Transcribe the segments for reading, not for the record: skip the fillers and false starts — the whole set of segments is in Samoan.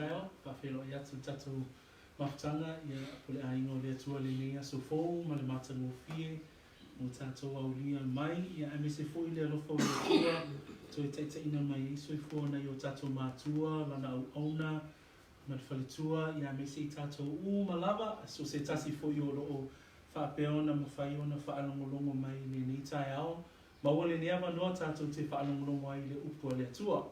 taeao, faafeiloai atu i le tatou mafutaga ia po le aiga o le Atua i lenei aso fou ma le matagofie ua tatou aulia mai, ia aemaise foi le alofa o le Atua toe taitaiina mai ai soifua o nai o tatou matua, lana auauna ma le faletua, ia aemaise i tatou uma lava, so o se tasi foi o lo o faapea ona mafai ona faalogologo mai i lenei taeao. Maua lenei avanoa tatou te faalogologo ai i le upu a le Atua.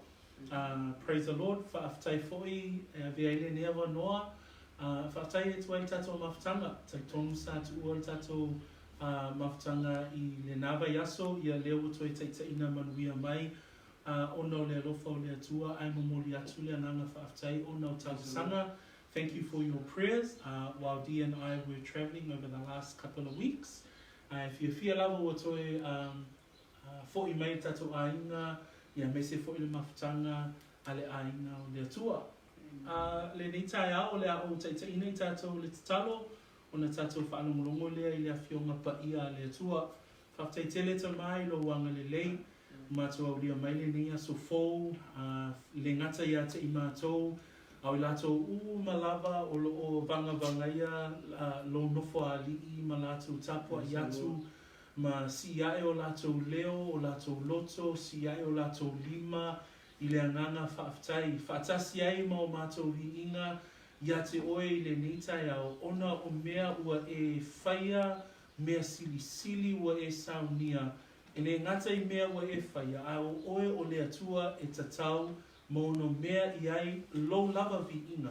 Praise the Lord, faafetai foi e avea ai lenei avanoa e faafetai atu ai i le tatou mafutaga. Talitonu sa tuua le tatou mafutaga i lena vaiaso, ia lea ua toe taitaiina manuia mai ona o le alofa o le Atua, ae momoli atu le agaga faafetai ona o talosaga. Thank you for your prayers while Dee and I were travelling over the last couple of weeks. Ae fiafia lava ua toe foi mai le tatou aiga, ia aemaise foi le mafutaga a le aiga o le Atua. A lenei taeao o le a ou taitaiina i tatou le tatalo ona tatou faalogologo lea i le Afioga Paia a le Atua. Faafetai tele Tama i lou agalelei, ua matou aulia mai lenei aso fou, a le gata ia te i matou, a o i latou uma lava o lo o vagavagaia lou nofoaali'i ma latou tapua'i atu ma sii ae o latou leo, o latou loto, sii ae o latou lima i le agaga faafetai, faatasi ai ma o matou viiga ia te oe i lenei taeao, ona o mea ua e faia, mea silisili ua e saunia, e le gata i mea ua e faia, a o oe o le Atua e tatau ma ono mea i ai lou lava viiga.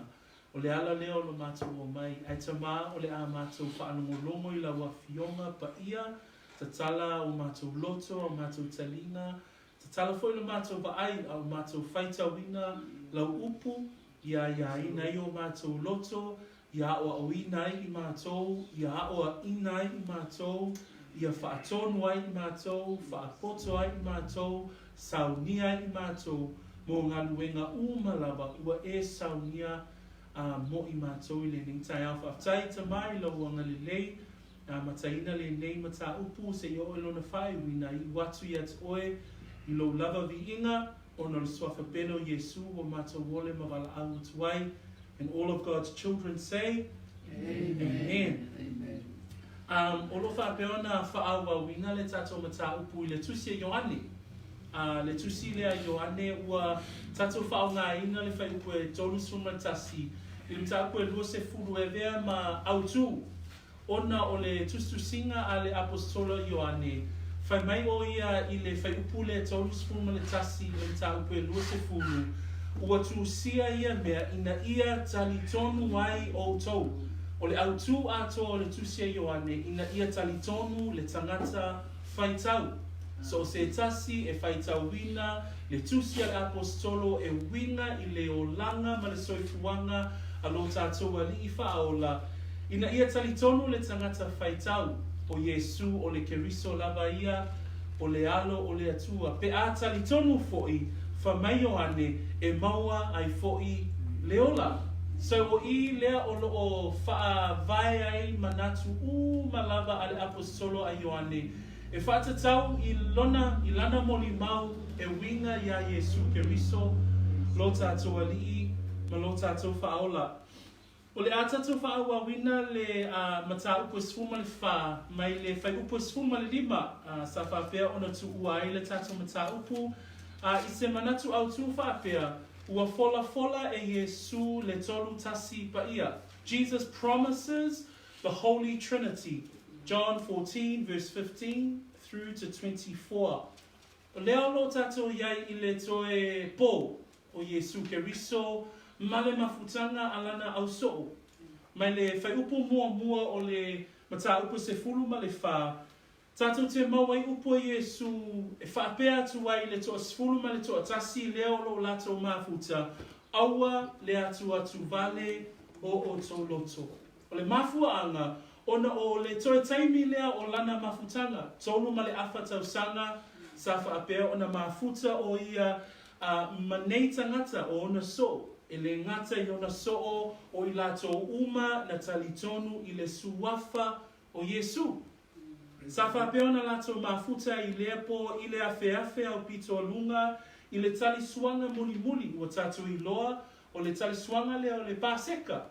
O le ala lea o lo matou omai, ae Tama o le a matou faalogologo i lau Afioga paia, tatala o matou loto, a matou taliga, tatala foi lo matou vaai, a o matou faitauina lau upu, ia aiaina ai o matou loto, ia aʻoaʻoina ai i matou, ia aʻoaʻina ai i matou, ia faatonu ai i matou, faapoto ai i matou, saunia ai i matou, mo galuega uma lava ua e saunia a mo i matou i lenei taeao. Faafetai Tama i lou agalelei, amataina lenei mataupu seia oo i lona faaiuina, iu atu ia te oe i lou lava viiga, ona o le suafa pele o Iesu ua matou ole ma valaau atu ai. And all of God's children say, Amen. Amen. Um, o lo o faapea ona faaauauina le tatou mataupu i le tusi a Ioane. Uh, le tusi lea a Ioane ua tatou faaaogaina le fuaiupu e 31 i le mataupu e 20 e avea ma autū. Ona o le tusitusiga a le Aposetolo Ioane, fai mai ʻo ia i le fuaiupu lea 31 i le mataupu e 20, Ua tusia ia mea ina ia talitonu ai ʻoutou. O le autū atoa o le tusi a Ioane ina ia talitonu le tagata faitau. So o se tasi e faitauina le tusi a le Aposetolo e uiga i le olaga ma le soifuaga a lo tatou Alii Faaola, ina ia talitonu le tagata faitau, o Iesu o le Keriso lava ia, o le Alo o le Atua. Pe a talitonu foi, fai mai Ioane, e maua ai foi le ola. So o i lea o lo o faavae ai manatu uma lava a le Aposetolo a Ioane, E faatatau i lona, i lana molimau e uiga iā Iesū Keriso, lo tatou Alii ma lo tatou Faaola. O le a tatou faaauauina le mataupu e 14 mai le fuaiupu e 15 sa faapea ona tuua ai le tatou mataupu a i se manatu autū faapea, ua folafola e Iesū le tolu tasi paia. Jesus promises The Holy Trinity, John 14 verse 15 through to 24. O lea o lo o tatou i ai i le toe pō o Iesū Keriso ma le mafutaga a lana ausoo. Mai le fuaiupu muamua o le mataupu 14, Tatou te mau ai upu a Iesū e faapea atu ai i le toasefulu ma le toatasi lea o lo o latou mafuta, Aua le atuatu vale o outou loto. O le mafuaaga, ona o le toe taimi lea o lana mafutaga, 3.5 tausaga sa faapea ona mafuta o ia a ma nei tagata o ona soo, e le gata i ona soo o i latou uma na talitonu i le suafa o Iesū. Sa faapea ona latou mafuta i lea pō i le afeafe aupito luga i le tali suaga mulimuli ua tatou iloa. o le talisuaga lea o le Paseka,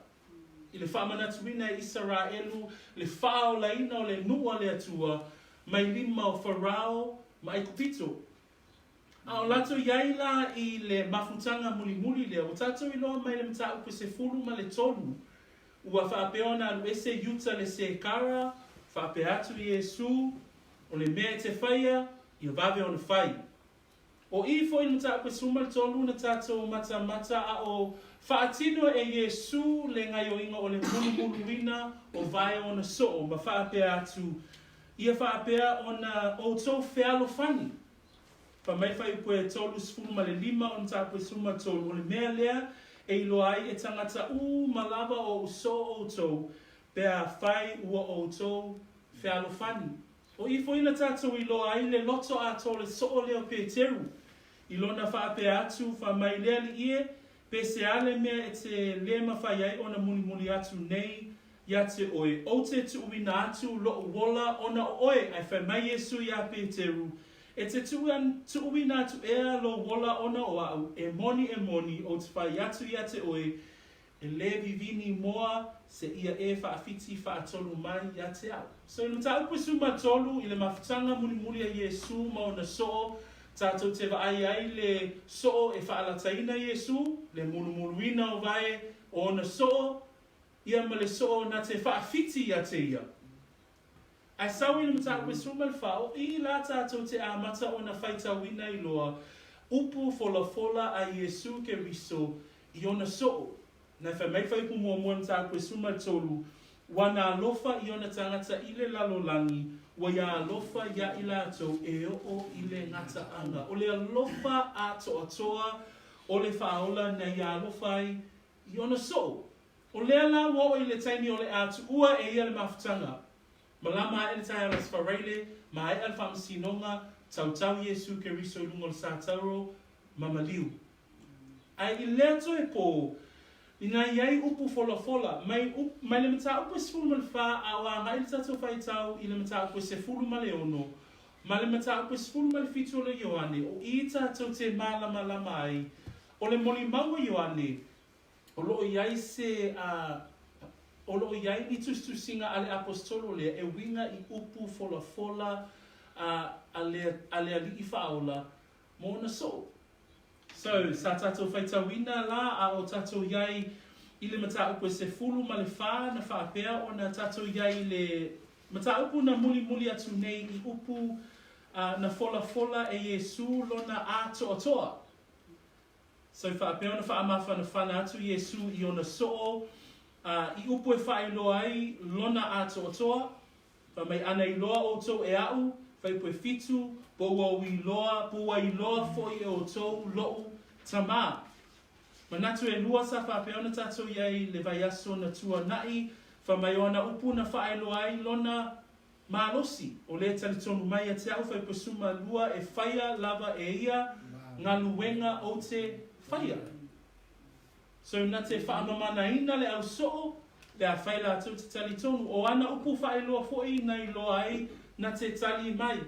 i le faamanatuina e Isaraelu le faaolaina o le nuu a le Atua mai lima o Farao ma Aikupito. A o latou i ai la i le mafutaga mulimuli lea, ua tatou iloa mai le mataupu e 13, ua faapea ona alu ese Iuta le Sekara, faapea atu Iesu, O le mea e te faia, ia vave ona fai. O i foi le mataupu e 13 na tatou matamata a o faatino e Iesu le gaioiga o le mulumuluina o vae ona soo ma faapea atu, Ia faapea ona outou fealofani. Fai mai fuaiupu e 35 o le mataupu e 13, o le mea lea e iloa ai e tagata uma lava o ou soo outou, pe afai ua outou fealofani. O i foi na tatou iloa ai le loto atoa o le soo lea o Peteru, i lona faapea atu, Fai mai le Alii e, pe se a le mea e te le mafai ai ona mulimuli atu nei ia te oe, ou te tuuina atu loʻu ola ona o oe. Ae fai mai Iesu iā Peteru, E te tuuina atu ea lou ola ona o aʻu, e moni, e moni, ou te fai atu ia te oe, E lē vivini moa se ia e faafiti faatolu mai ia te au. So i le mataupu e 13, i le mafutaga mulimuli a Iesu ma ona soo, tatou te vaai ai le soo e faalataina Iesu, le mulumuluina o vae o ona soo, ia ma le soo na te faafiti ia te ia. Ae sau i le mataupu e 14, o i la tatou te amata ona faitauina i loa upu folafola a Iesu Keriso i ona soo. Na fai mai fuaiupu muamua i le mataupu e 13, Ua na alofa i ona tagata i le lalolagi, ua ia alofa ia i latou e oo i le gataaga. O le alofa atoatoa o le faaola na ia alofa ai i ona soo. O lea la ua oo i le taimi o le a tuua e ia le mafutaga. Malama aʻe le taeao le Aso Faraile, maea le faamasinoga, tautau Iesu Keriso i luga o le satauro, ma maliu. Ae i lea toe pō, ina i ai upu folafola, mai, mai le mataupu e 14 a o agai le tatou faitau i le mataupu e 16, ma le mataupu e 17 o le Ioane, o i tatou te malamalama ai, o le molimau a Ioane, O lo o i ai se, a, o lo o i ai ni tusitusiga a le Aposetolo lea e uiga i upu folafola a, a le, a le Alii Faaola mo ona soo. So, sa tatou faitauina la a o tatou i ai i le mataupu e 14 na faapea ona tatou i ai i le mataupu na mulimuli atu nei i upu a, na folafola e Iesu lona atoatoa. So faapea ona faamafanafana atu Iesu i ona soo, a i upu e faailoa ai lona atoatoa, Fai mai, Ana iloa outou e aʻu, fuaiupu e fitu, po ua ou iloa, po ua iloa foi e outou loʻu Tamā. Manatu e lua sa faapea ona tatou i ai i le vaiaso na tuanaʻi, fai mai o ana upu na faailoa ai lona Malosi, o lea e talitonu mai ia te au fuaiupu e 12 e faia lava e ia galuega ou te faia. So na te faamamanaina le au soo pe a fai latou te talitonu. O ana upu faailoa foi na iloa ai na te tali mai.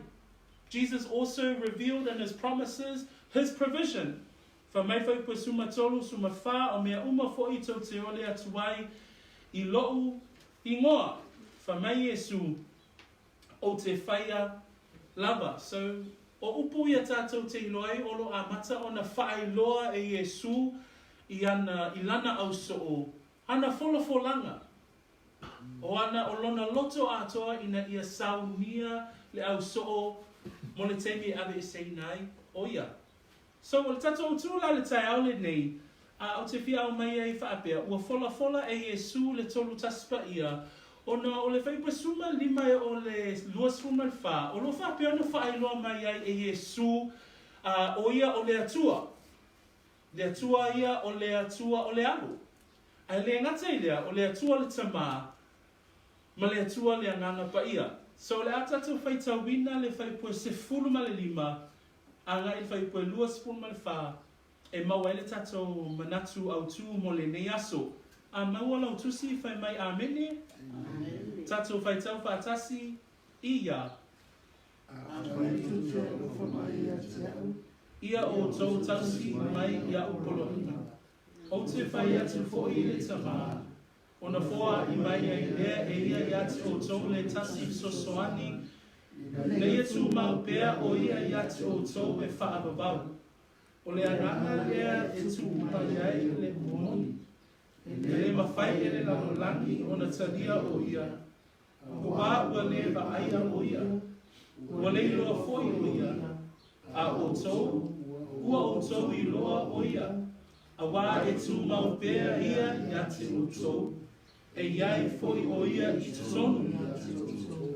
Jesus also revealed in his promises his provision. Fai mai fuaiupu e 13, 14, o mea uma foi tou te ole atu ai i loʻu Ingoa, Fai mai Iesu, Ou te whaia lava. So, o upu ia tatou te iloa ai o lo amata ona faailoa e Iesu i ana, i lana ausoo, ana folafolaga, o ana, o lona loto atoa ina ia saunia le ausoo mo le taimi e aveeseina ai o ia. So, o le tatou autū la le taeao lenei, a ou te fia aumai ai faapea, ua folafola e Iesu le 31 paia, ona o le fuaiupu e 15 e o le 24, o lo o faapea ona faailoa mai ai e Iesu, a, o ia o le Atua. Le Atua ia o le Atua o le Alo. Ae le gata i lea, o le Atua le Tamā, ma le Atua le Agaga Paia. So, o le a tatou faitauina le fuaiupu e 15, Agai i le fuaiupu e 24 e maua ai le tatou manatu autu mo lenei aso. A maua lau tusi, fai mai Amene. Amene. Tatou faitau faatasi i ia. Afai tou te alofa mai ia te au. Ia outou tausi mai iaʻu poloaiga. Ou te fai atu foi i le Tamā, ona foaʻi mai ai lea e ia iā te ʻoutou le tasi fesoasoani, ina ia tumau pea ʻo ia iā te ʻoutou e faavavau. O le agaga lea e tuu mai ai le moni, e le mafai e le lalolagi ona talia ʻo ia, auā ua le vaaia ʻo ia, ua le iloa foi ʻo ia, a ʻoutou, ua ʻoutou iloa ʻo ia, auā e tumau pea ia iā te ʻoutou, e i ai foi ʻo ia i totonu iā te ʻoutou.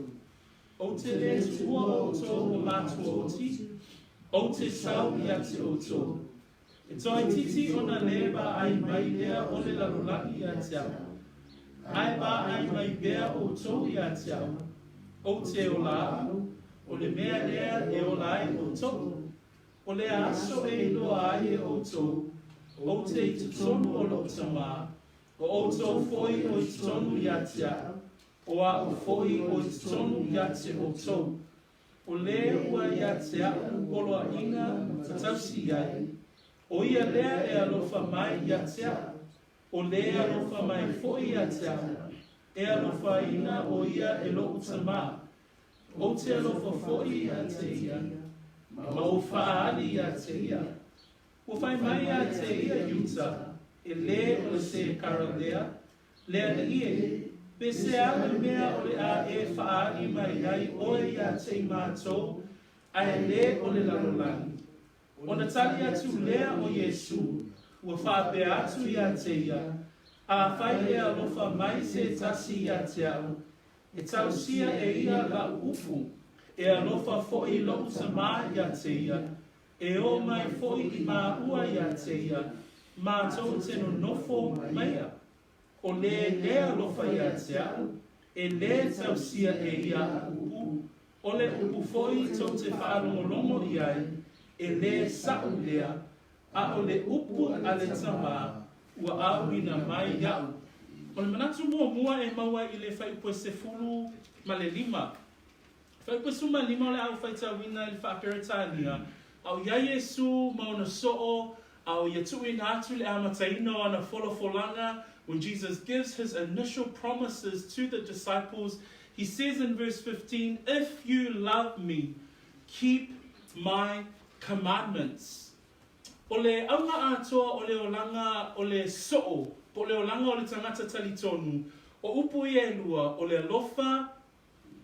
Ou te le tuua ʻoutou o mātua oti, ou te sau iā te ʻoutou. E toaitiiti ona le vaai mai lea o le lalolagi iā te a'u, ae vaai mai pea ʻoutou iā te a'u, ou te ola a'u, o le mea lea e ola ai ʻoutou. O le aso e iloa ai e ʻoutou, ou te i totonu o loʻu Tamā, o ʻoutou foi o i totonu iā te a'u, o a'u foi o i totonu iā te ʻoutou. O le ua iā te a'u poloaʻiga ta tausi ai, ʻo ia lea e alofa mai iā te a'u, o le alofa mai foi iā te a'u, e alofaina ʻo ia e loʻu Tamā. Ou te alofa foi iā te ia, ma ou faaali iā te ia. Ua fai mai iā te ia Iuta, e lē o le se Karalea, Le Aliʻi e, pe se a le mea o le a e faaali mai ai ʻoe iā te i mātou, a e lē o le lalolagi? Ona tali atu lea o Iesū, ua faapea atu iā te ia, Afai e alofa mai se tasi iā te aʻu, e tausia e ia laʻu upu, e alofa foʻi loʻu Tamā iā te ia, e ō mai foʻi i māua iā te ia, mātou te nonofo maia. O lē lē alofa iā te aʻu, e lē tausia e ia aʻu upu, o le upu foʻi tou te faalogologo i ai, e lē saʻu lea, a o le upu a le Tamā ua ʻauina mai iaʻu. O le manatu muamua e maua i le fuaiupu e 15. Fuaiupu e 15 o le a ou faitauina i le faa-Peretania, a o iā Iesū ma ona soo, a o ia tuuina atu le amataina o ana folafolaga, when Jesus gives his initial promises to the disciples, he says in verse 15, If you love me, keep my commandments. O le auga atoa o le olaga o le soo, po o le olaga o le tagata talitonu, o upu ia e lua, o le alofa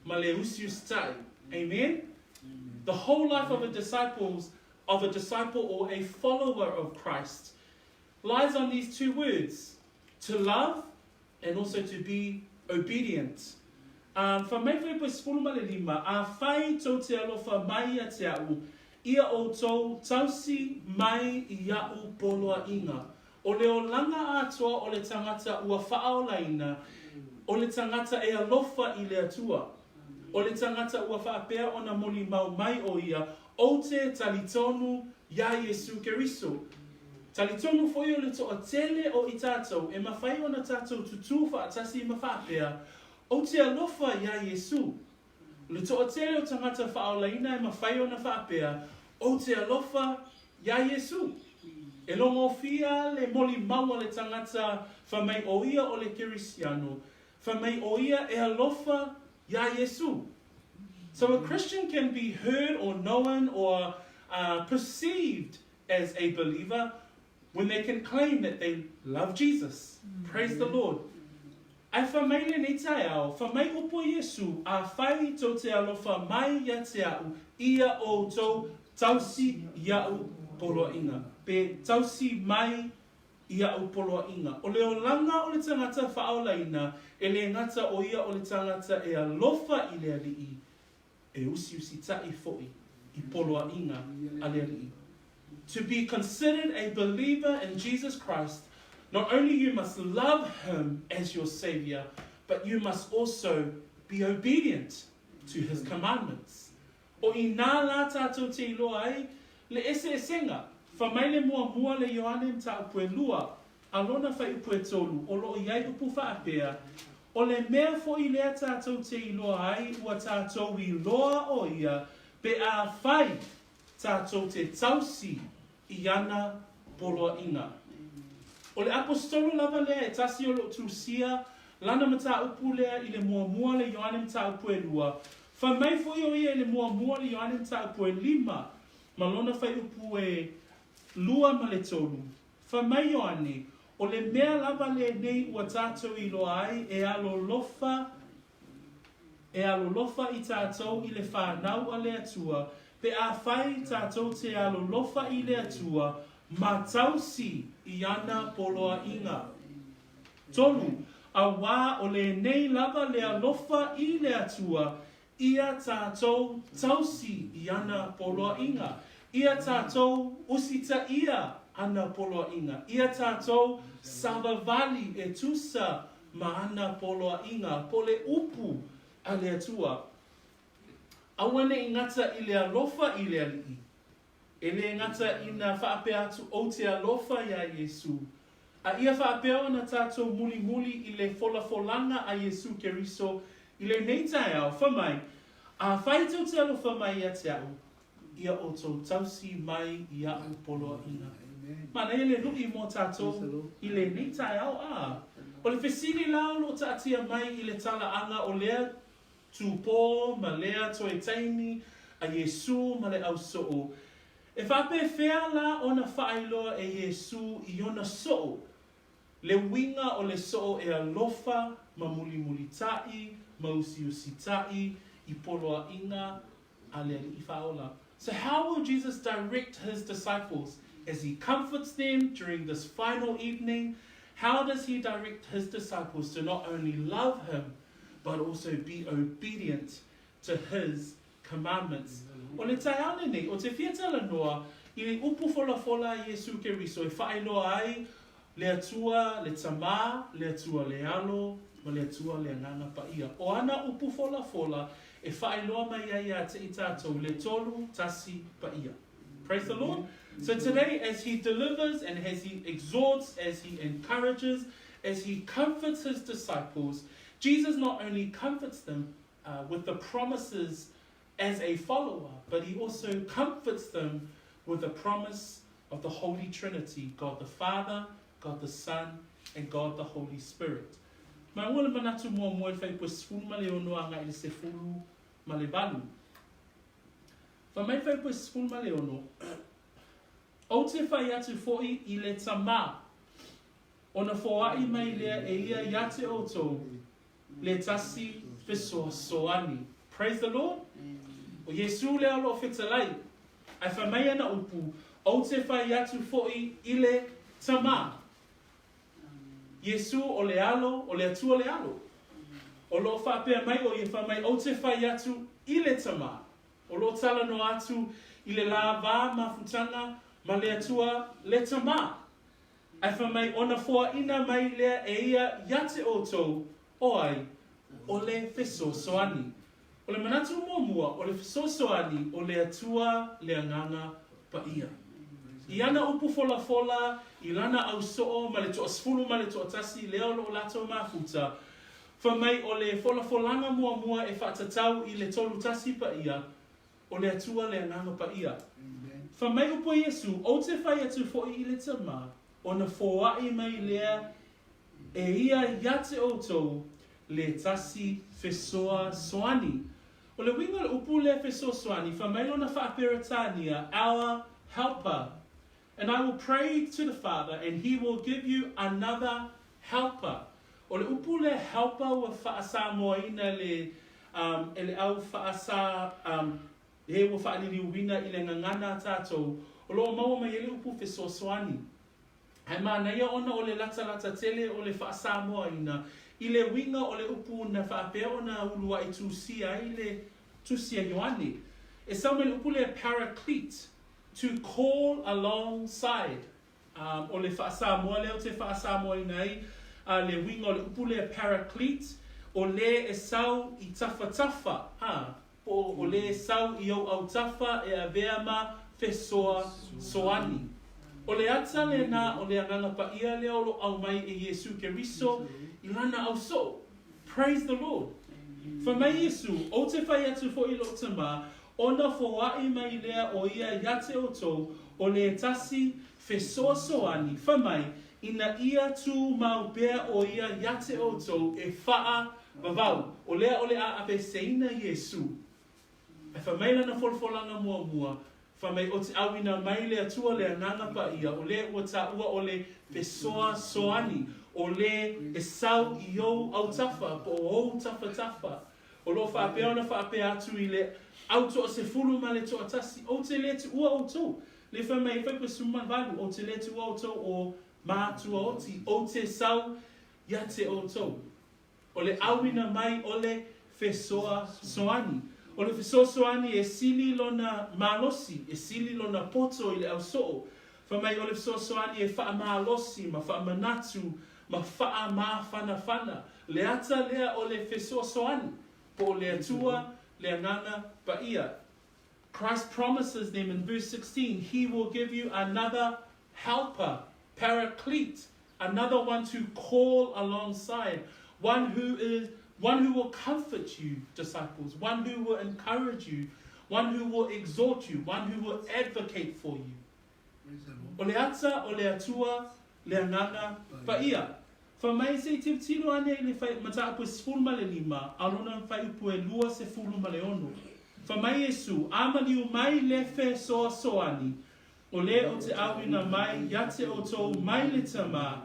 ma le usiusitai. Amen? The whole life of a disciples, of a disciple or a follower of Christ lies on these two words, to love and also to be obedient. Um, fa mai foi po 15, afai tou te alofa mai ia te a'u, ia outou tausi mai i a'u poloaʻiga. O le olaga atoa o le tagata ua faaolaina, o le tagata e alofa i le Atua. O le tagata ua faapea ona molimau mai ʻo ia, Ou te talitonu iā Iesū Keriso. Talitonu foi o le toatele o i tātou e mafai ona tātou tutū faatasi ma faapea, Ou te alofa iā Iesū. O le toatele o tagata faaolaina e mafai ona faapea, Ou te alofa iā Iesū. E logofia le molimau a le tagata fai mai ʻo ia o le Kerisiano, fai mai ʻo ia e alofa iā Iesū. So a Christian can be heard or known or uh, perceived as a believer when they can claim that they love Jesus. Praise the Lord. Ae fai mai lenei taeao, fai mai upu a Iesu, afai tou te alofa mai ia te a'u, ia outou tausi iaʻu poloaʻiga. Pe tausi mai iaʻu poloaʻiga. O le olaga o le tagata faaolaina, e le gata o ia o le tagata e alofa i le Alii, e usiusitaʻi foʻi i poloaʻiga a le Alii. To be considered a believer in Jesus Christ, not only you must love him as your Savior, but you must also be obedient to his commandments. O inā lā tātou te iloa ai le eseesega, fa mai le muamua le Ioane mataupu e lua, a lona fuaiupu e tolu, o loo i ai upu faapea, O le mea foʻi lea tātou te iloa ai ua tātou iloa ʻo ia pe afai tātou te tausi i ana poloaʻiga. O le Aposetolo lava lea e tasi o loo tusia lana mataupu lea i le muamua le Ioane mataupu e lua, fai mai foi o ia i le muamua le Ioane mataupu e lima ma lona fuaiupu e lua ma le tolu, fai mai Ioane, O le mea lava lenei ua tatou iloa ai e alolofa e alolofa i tatou i le fanau a le Atua, pe afai tatou te alolofa i le Atua ma tausi i ana poloaiga. 3, Auā o lenei lava le alofa i le Atua, ia tatou tausi i ana poloaiga, ia tatou usitaia ana poloaiga, ia tatou savavali e tusa ma ana poloaiga, po o le upu a le Atua. Aua ne i gata i le alofa i le Alii, E le gata ina faapea atu ou te alofa iā Iesū, a ia faapea ona tatou mulimuli i le folafolaga a Iesū Keriso i lenei taeao, fai mai, Afai tou te alofa mai ia te a'u, ia outou tausi mai i a'u poloaiga. Manaia le lu'i mo tatou i lenei taeao, a. O le fesili la o lo o taatia mai i le talaaga o lea Tupō ma lea toe taimi a Iesū ma le ausoo, e faapefea la ona faailoa e Iesū i ona soo le uiga o le soo e alofa ma mulimulitaʻi ma usiusitaʻi i poloaiga a le Alii Faaola? So how will Jesus direct his disciples as he comforts them during this final evening? How does he direct his disciples to not only love him but also be obedient to his commandments. O le taeao lenei, o te fia talanoa i le upu folafola a Iesu Keriso e faailoa ai le Atua le Tama, le Atua le Alo, ma le Atua le Agaga Paia. O ana upu folafola e faailoa mai ai ia te i tatou le tolu tasi paia. Praise the Lord. So today, as he delivers and as he exhorts, as he encourages, as he comforts his disciples, Jesus not only comforts them uh, with the promises as a follower, but he also comforts them with the promise of the Holy Trinity God the Father, God the Son, and God the Holy Spirit. Ma ua le manatu muamua i le fuaiupu e 16 agai i le 18. Fai mai fuaiupu e 16, Ou te fai atu foi i le Tamā, ona foai mai lea e ia ia te outou le tasi fesoasoani. Praise the Lord. O Iesū lea o lo o fetalai, ae fai mai ana upu, Ou te fai atu foi i le Tamā. Iesū o le Alo, o le Atua le Alo. O lo o faapea mai o ia fai mai, Ou te fai atu i le Tamā. O lo o talanoa atu i le la va mafutaga ma le Atua le Tamā. Ae fai mai ona foaina mai lea e ia ia te outou, o ai, o le fesoasoani. O le manatu muamua, o le fesoasoani o le Atua le Agaga Paia. I ana upu folafola, i lana ausoo ma le toasefulu ma le toatasi lea o lo o latou mafuta, Fai mai o le folafolaga muamua e faatatau i le tolu tasi paia, o le Atua le Agaga Paia. Fai mai upu a Iesu, Ou te fai atu foi i le Tamā, ona foai mai lea e ia ia te outou le tasi fesoasoani. O le uiga o le upu lea fesoasoani, fai mai lona faa-Peretania, our helper. And I will pray to the Father, and he will give you another helper. O le upu lea helper ua faa-Samoaina le um e le au faasa um he ua faaliliuina i le gagana a tatou, o lo o maua mai ai le upu fesoasoani. Ae manaia ona o le latalata tele o le faa-Samoaina i le uiga o le upu na faapea ona uluai tusia ai le Tusi a Ioane. E sau mai le upu lea paraclete, To call alongside, um, o le faa-Samoa lea ou te faa-Samoaina ai uh, le uiga o le upu lea paraclete, o le e sau i tafatafa, ha, po o le e sau i ou autafa e avea ma fesoasoani. O le ata lena o le Agaga Paia lea o lo o aumai e Iesu Keriso i lana ausoo. Praise the Lord. Fai mai Iesu, Ou te fai atu foi i lou Tamā, Ona foai mai lea o ia ia te outou, o le tasi fesoasoani, fai mai, Ina ia tumau pea ʻo ia iā te ʻoutou e faavavau, o lea o le a aveeseina Iesū. Ae fai mai lana folafolaga muamua, fai mai, O te ʻauina mai le Atua le Agaga Paia, o lē ua taua o le fesoasoani, o lē e sau i ou autafa po o ou tafatafa. O lo o faapea ona faapea atu i le au toasefulu ma le toatasi, Ou te lē tuua ʻoutou. Le fai mai e fai koe 18, Ou te lē tuua ʻoutou o mātua oti, ou te sau ia te ʻoutou. O le ʻauina mai o le fesoasoani. O le fesoasoani e sili lona malosi, e sili lona poto i le ausoo. Fai mai o le fesoasoani e faamalosi ma faamanatu ma faamafanafana. Le ata lea o le fesoasoani, po o le Atua, le Agaga Paia. Christ promises them in verse 16, He will give you another helper, paraclete, another one to call alongside, one who is one who will comfort you, disciples, one who will encourage you, one who will exhort you, one who will advocate for you. O le ata o le Atua le Agaga Paia. Fai mai se i tilotilo ane i le mataupu e 15 a lona fuaiupu e 26. Fai mai Iesu, A maliu mai le fesoasoani, o lē o te ʻauina mai ia te ʻoutou mai le Tama,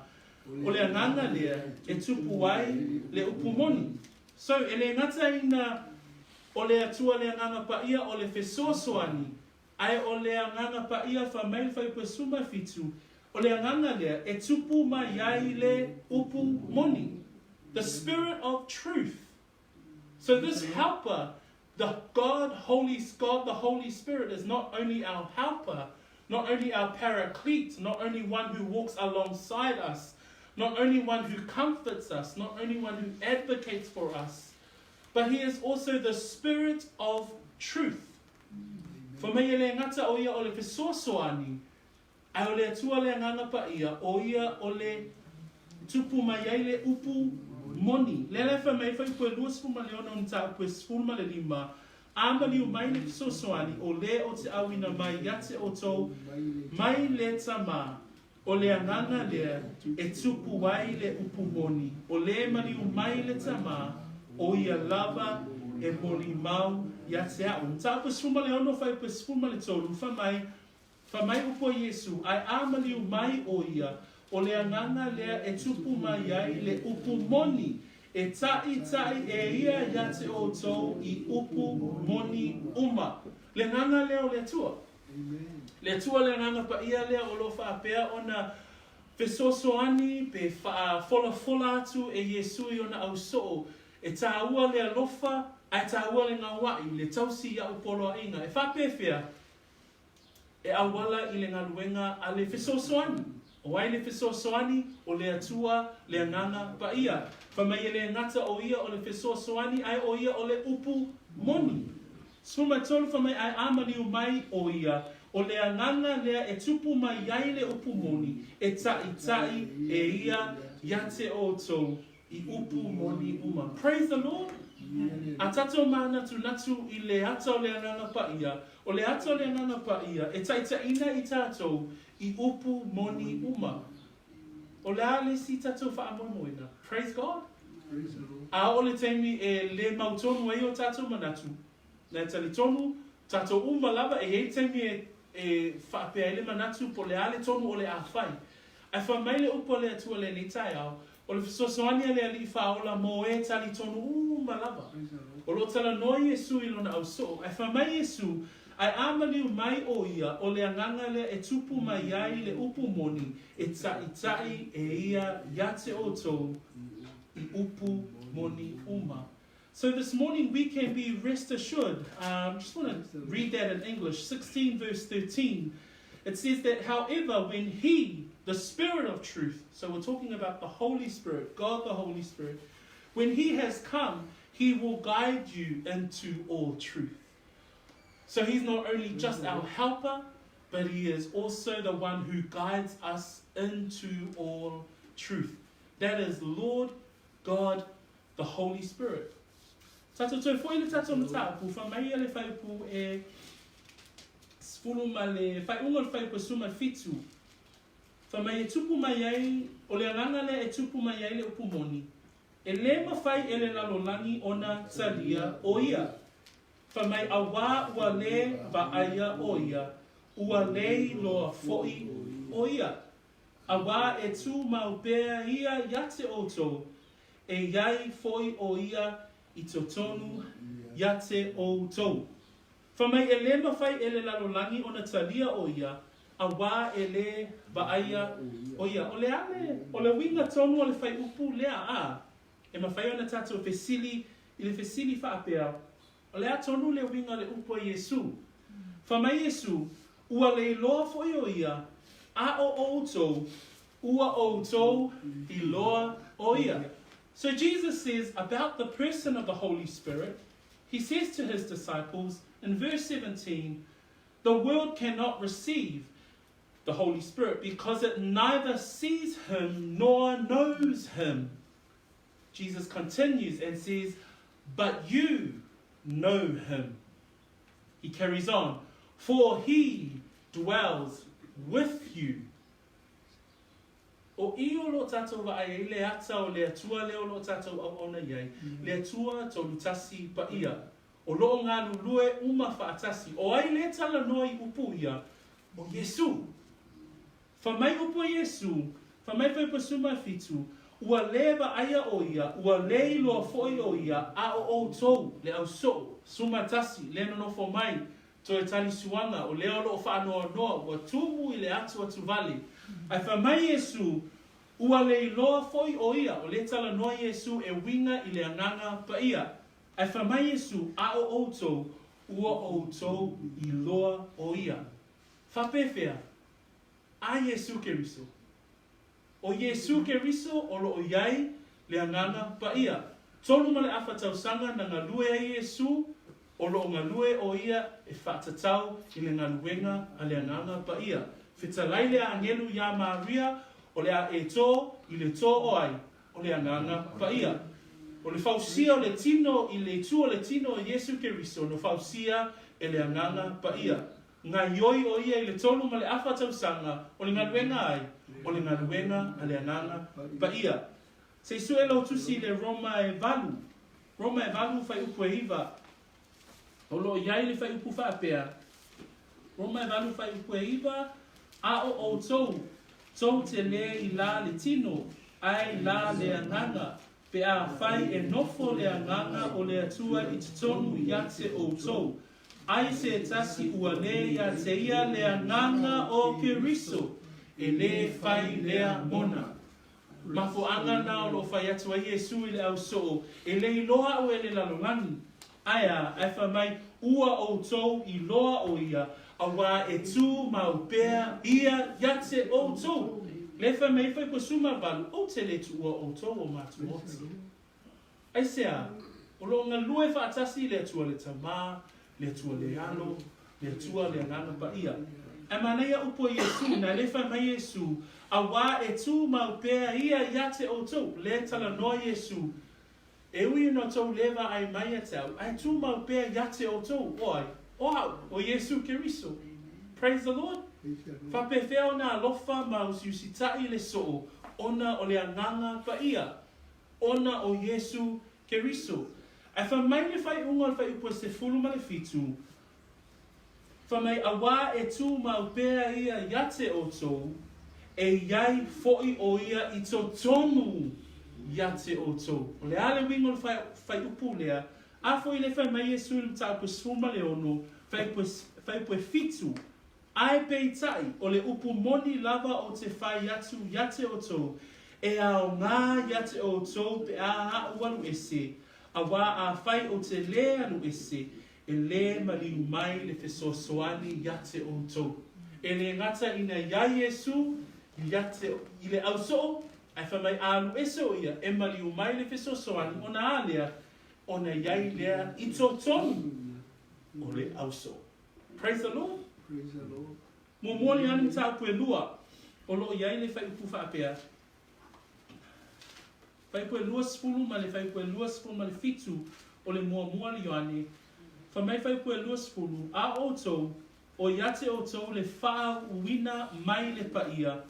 o le Agaga lea e tupu ai le upu moni. So, e le gata ina o le Atua le Agaga Paia o le fesoasoani, Ae o le Agaga Paia fai mai le fuaiupu e 17, o le Agaga lea e tupu mai ai le upu moni, the Spirit of truth. So this helper, the God Holy God the Holy Spirit is not only our helper, not only our paraclete, not only one who walks alongside us, not only one who comforts us, not only one who advocates for us, but he is also the Spirit of truth. Fai mai e le gata ʻo ia o le fesoasoani, ae o le Atua le Agaga Paia, ʻo ia o le tupu mai ai le upu moni. Lea la e fai mai ai fuaiupu e 26 o mataupu e 15, A maliu mai le fesoasoani, o le o te ʻauina mai ia te ʻoutou mai le Tama, o le Agaga lea e tupu ai le upu moni, o le maliu mai le Tama, ʻo ia lava e molimau ia te aʻu. Mataupu e 16, fuaiupu e 13, fai mai, Fai mai upu a Iesu, Ae a maliu mai ʻo ia, o le Agaga lea e tupu mai ai le upu moni, e taʻitaʻi e ia ia te ʻoutou i upu moni uma. Le Agaga lea o le Atua. Le Atua le Agaga Paia lea o lo o faapea ona fesoasoani pe faafolafola atu e Iesu i ona ausoo, e tāua le alofa ae tāua le gauaʻi, le tausi iaʻu poloaiga. E faapefea? E auala i le galuega a le fesoasoani. O ai le fesoasoani? O le Atua, le Agaga Paia. Fai mai e le gata ʻo ia o le fesoasoani ae ʻo ia o le upu moni. 13 fai mai ae a maliu mai ʻo ia, o le Agaga lea e tupu mai ai le upu moni, e taʻitaʻi e ia ia te ʻoutou i upu moni uma. Praise the Lord! A tatou mānatunatu i le ata o le Agaga Paia, o le ata o le Agaga Paia e taʻitaʻina i tatou i upu moni uma. O le a le isi tatou faamoemoega? Praise God! A oo le taimi e le mautonu ai o tatou manatu, na e talitonu, tatou uma lava e i ai taimi e e faapea ai le manatu po o le a le tonu o le a fai. Ae fai mai le upu a le Atua lenei taeao, o le fesoasoani a le Alii Faaola mo e talitonu uma lava. O lo o talanoa Iesu i lona ausoo, ae fai mai Iesu, Ae a maliu mai ʻo ia, o le Agaga lea e tupu mai ai le upu moni, e taʻitaʻi e ia ia te ʻoutou i upu moni uma. So this morning we can be rest assured. Um, just want to read that in English. 16 verse 13. It says that, however, when He, the Spirit of truth, so we're talking about the Holy Spirit, God the Holy Spirit, when He has come, He will guide you into all truth. So He's not only just our helper, but He is also the one who guides us into all truth. That is Lord God the Holy Spirit. Tatou toe foi le tatou mataupu, fai mai ia le fuaiupu e 10 ma le faaiuga o le fuaiupu e 17. Fai mai e tupu mai ai, o le agaga lea e tupu mai ai le upu moni, e lē mafai e le lalolagi ona talia ʻo ia. Fai mai auā ua lē vaaia ʻo ia, ua lē iloa foʻi ʻo ia. Auā e tumau pea ia iā te ʻoutou, e iai foʻi ʻo ia i totonu iā te ʻoutou. Fai mai e lē mafai e le lalolagi ona talia ʻo ia, auā e lē vaaia ʻo ia. O le a le, o le uiga tonu o le fuaiupu lea, a e mafai ona tatou fesili i le fesili faapea, O le a tonu le uiga o le upu a Iesū? Fai mai Iesū, Ua le iloa foʻi ʻo ia, a ʻo ʻoutou, ua ʻoutou iloa ʻo ia. So Jesus says about the person of the Holy Spirit, He says to his disciples in verse 17, The world cannot receive the Holy Spirit because it neither sees him nor knows him. Jesus continues and says, But you know him. He carries on, For he dwells with you. ʻO i o lo tatou vaai ai le ata o le Atua lea o lo tatou auauna i ai, le Atua Tolutasi Paia, o loo galulue uma faatasi. ʻO ai lea talanoa i upu ia? ʻO Iesū. Fai mai upu a Iesū, fai mai fuaiupu 17, Ua lē vaaia ʻo ia, ua lē iloa foʻi ʻo ia, a ʻo ʻoutou, le au soʻo, 11, lea nonofo mai, toe tali suaga, o lea o loo faanoanoa, ua tumu i le atu atu wale. Ae fai mai Iesū, Ua le iloa foʻi ʻo ia, o lea talanoa Iesū e uiga i le Agaga Paia. Ae fai mai Iesū, A ʻo ʻoutou, ua ʻoutou iloa ʻo ia. Faapefea? A Iesū Keriso. ʻO Iesū Keriso o loo i ai le Agaga Paia. 3.5 tausaga na galue ai Iesū, o loo galue ʻo ia e faatatau i le galuega a le Agaga Paia. Fetalai le agelu iā Maria, o le a e tō i le tō o ai, o le Agaga Paia. O le fausia o le tino i le itu o le tino o Iesū Keriso no fausia e le Agaga Paia. Gaioi ʻo ia i le 3.5 tausaga o le galuega ai, o le galuega a le Agaga Paia. Se i sue lou tusi i le Roma e valu, Roma e valu fuaiupu e iva, o loo i ai le fuaiupu faapea, Roma e valu fuaiupu e iva, A ʻo ʻoutou, tou te lē i la le tino, ae i la le agaga, pe afai e nofo le Agaga o le Atua i totonu ia te ʻoutou, Ai se tasi ua lē iā te ia le Agaga o Keriso, e lē fai lea mona. Mafuaaga na o loo fai atu ai Iesu i le au soo, e le iloa au e le lalolagi. Ae a, ae fai mai, ua outou iloa o ia, auā e tu mau pea ia ia te outou. Le fai mai fai koe 18, ou te le tuua outou o matuoti. Aisea? O loo galue faatasi le Atua le Tamā, le Atua le Alo, le Atua le Agaga Paia. Ae manaia upu a Iesu, na le fai mai Iesu, auā e tumau pea ia ia te outou, le talanoa Iesu, e ui ona tou le vaai mai ia te au, ae tumau pea ia te outou, o ai? O au, o Iesu Keriso. Praise the Lord. Faapefea ona alofa ma usiusitaʻi le soo ona o le Agaga Paia. Ona o Iesu Keriso. Ae fai mai le faaiuga o le fuaiupu e 17, Fai mai, Auā e tumau pea ia ia te outou, e i ai foʻi ʻo ia i totonu ia te outou. O le a le uiga o le fuaiupu lea? A foi le fai mai Iesu i le mataupu e 16, fuaiupu e 7, Ae peitai, o le upu moni lava ou te fai atu ia te outou, e aoga ia te outou pe a aʻu alu ese, auā afai ou te lē alu ese, e lē maliu mai le fesoasoani ia te outou. E lē gata ina iā Iesū ia te, i le ausoo, ae fai mai a alu ese o ia, e maliu mai le fesoasoani ona a lea, ona iai lea i totonu o le ausoo. Praise the Lord. Praise the Lord. Muamua le ani mataupu e lua o loo i ai le fuaiupu faapea, fuaiupu e 20 ma le fuaiupu e 27 o le muamua le Ioane, fai mai fuaiupu e 20, A outou, o ia te outou le faauuina mai le paia,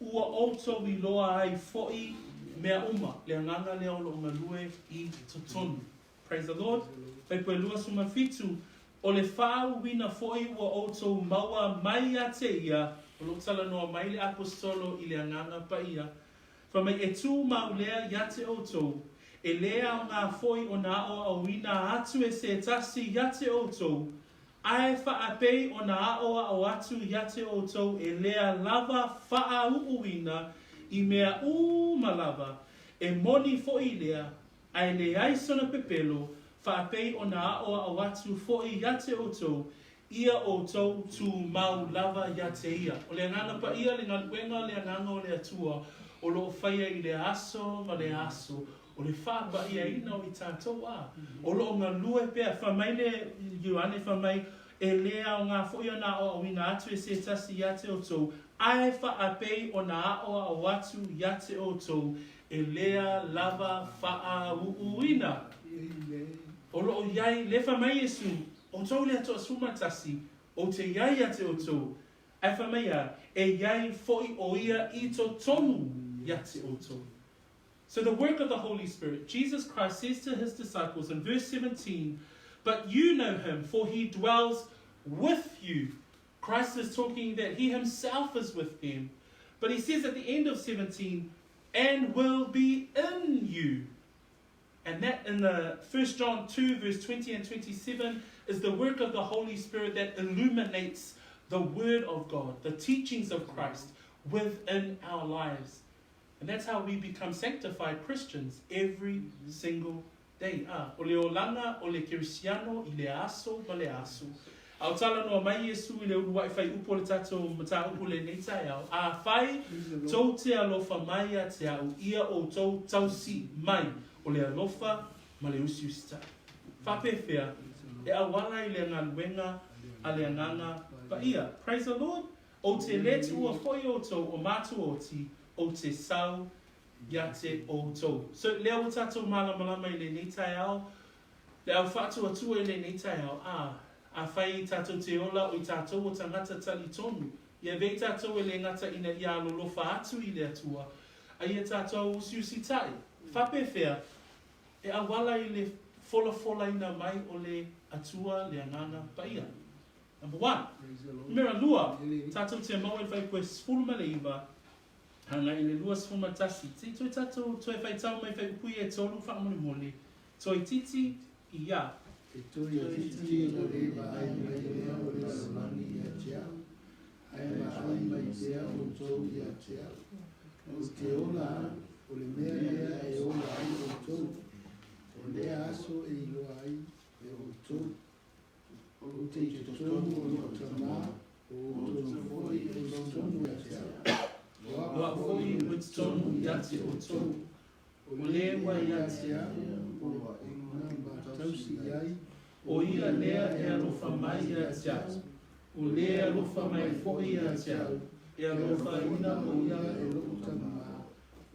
Ua outou iloa ai foʻi mea uma, le Agaga lea o loʻo galue i totonu. Praise the Lord. Fuaiupu e 27, O le faauuina foʻi ua outou maua mai ia te ia, o loʻo talanoa mai le Aposetolo i le Agaga Paia, fai mai e tumau lea ia te outou, e lē aoga foʻi ona aʻoaʻoina atu e se tasi ia te outou, Ae faapei ona aʻoaʻo atu ia te outou e lea lava faauuina i mea uma lava, e moni foʻi lea, ae leai sona pepelo, faapei ona aʻoaʻo atu foʻi ia te outou, ia outou tumau lava ia te ia. O le Agaga Paia le galuega le Agaga o le Atua o loo faia i lea aso ma lea aso, O le faapaiaina o i tatou, a, o lo o galue pea. Fai mai le Ioane, fai mai, E lē aoga foʻi ona aʻoaʻoina atu e se tasi ia te outou, ae faapei ona aʻoaʻo atu ia te outou, e lea lava faauuina. O lo o iai, lē fai mai Iesu, Outou lea toasefulumatasi, ou te iai ia te outou, ae fai mai a, e iai foʻi o ia i totonu ia te outou. So the work of the Holy Spirit, Jesus Christ says to his disciples in verse 17, But you know him, for he dwells with you. Christ is talking that he himself is with them. But he says at the end of 17, and will be in you. And that in the 1 John 2, verse 20 and 27, is the work of the Holy Spirit that illuminates the Word of God, the teachings of Christ within our lives. And that's how we become sanctified Christians every single day. A, o le olaga o le Kerisiano i lea aso ma lea aso. A o talanoa mai Iesu i le uluaʻi faiupu o le tatou mataupu lenei taeao, Afai tou te alofa mai ia te au, ia outou tausi mai o le alofa ma le usiusitai. Faapefea e auala i le galuega a le Agaga Paia. Praise the Lord! Ou te lē tuua foʻi outou o matou oti, ou te sau ia te outou. So, lea ua tatou malamalama i lenei taeao, le au faatuatua i lenei taeao, a, afai tatou te ola o i tatou o tagata talitonu, ia vei tatou e lē gata ina ia alolofa atu i le Atua, a ia tatou usiusitai. Faapefea, e auala i le folafolaina mai o le Atua le Agaga Paia. Number one. Numera lua, tatou te maua i le fuaiupu e 19 agai i le 21. Se i toe tatou toe faitau mai fuaiupu ia e tolu faamolemole, Toeitiiti ia. E toeitiiti ona le vaai mai lea o le lalolagi ia te au, ae vaai mai pea outou ia te au. Ou te ola au, o le mea lea e ola ai outou, o lea aso e iloa ai e outou. Ou te i totonu o lou Tama, o outou foi e i totonu ia te au. O au foi ua i totonu ia te outou. O le ua ia te au, o na matausi i ai. O ia lea e alofa mai ia te au, o le alofa mai foi ia te au, e alofaina o ia e lou Tama.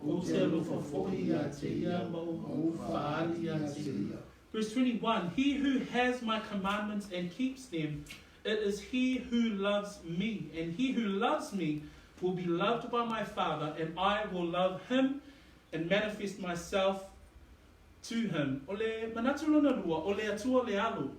Ou te alofa foi ia te ia ma ou faaali ia te ia. Verse 21, He who has my commandments and keeps them, it is he who loves me. And he who loves me will be loved by my Father, and I will love him and manifest myself to him. O le manatu lona lua, o le Atua le alo.